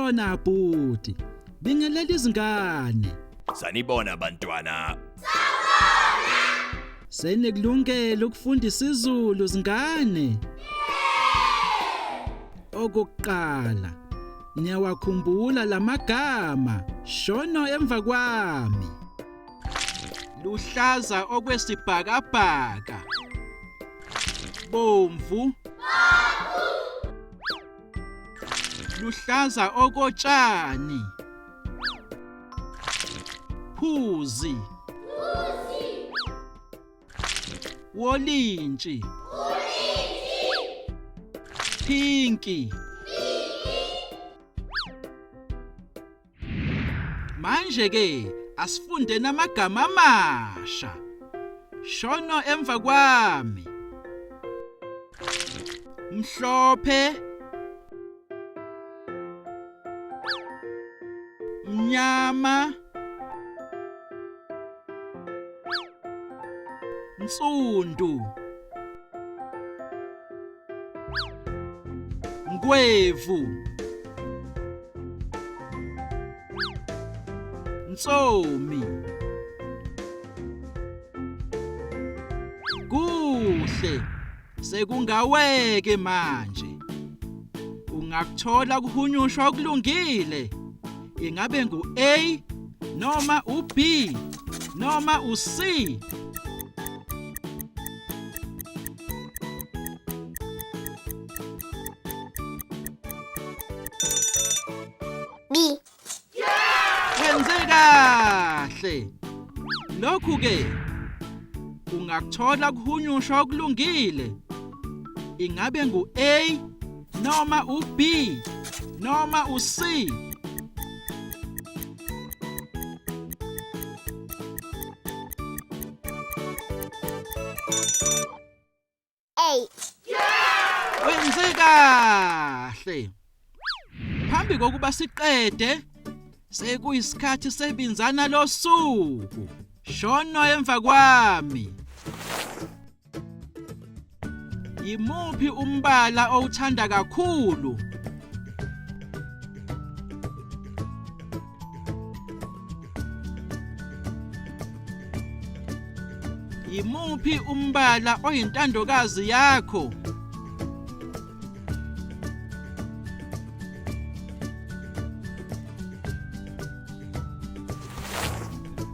Sanibona bhuti. Bingelela izingane. Sanibona bantwana. Senikulungele ukufunda isiZulu zingane? Okokuqala, niyawakhumbula lamagama shono emva kwami. Luhlaza okwesibhakabhaka. Bomvu. Luhlaza okotshani. Phuzi. Wolintshi. Pinki. Manje ke asifunde namagama amasha. Shono emva kwami. Mhlophe. Mnyama. Nsundu. Ngwevu. Ntsomi. Kuhle. Sekungaweke manje. Ungakuthola kuhunyushwa okulungile. Ingabe ngu A noma u B noma u C. B. Wenze kahle. Lokhu ke ungakuthola kuhunyushwa okulungile. Ingabe ngu A noma u B noma u C. A. Wenze kahle. Phambi kokuba siqede sekuyisikhathi sebinzana losuku. Shono emva kwami. Yimuphi umbala owuthanda kakhulu? Yimuphi umbala oyintandokazi yakho?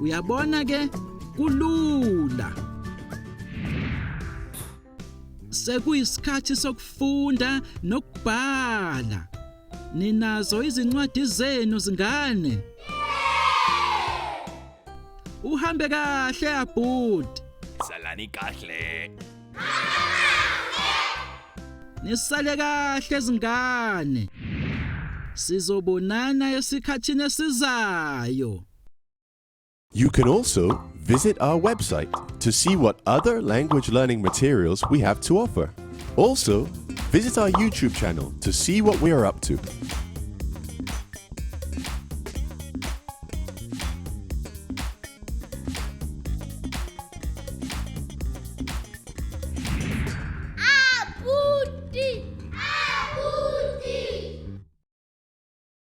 Uyabona ke kulula. Sekuyisikhathi sokufunda nokubhala. Ninazo izincwadi zenu zingane? Uhambe kahle abhuti. Salani kahle. Nisale kahle zingane. Sizobonana esikhathini esizayo. You can also visit our website to see what other language learning materials we have to offer. Also, visit our YouTube channel to see what we are up to.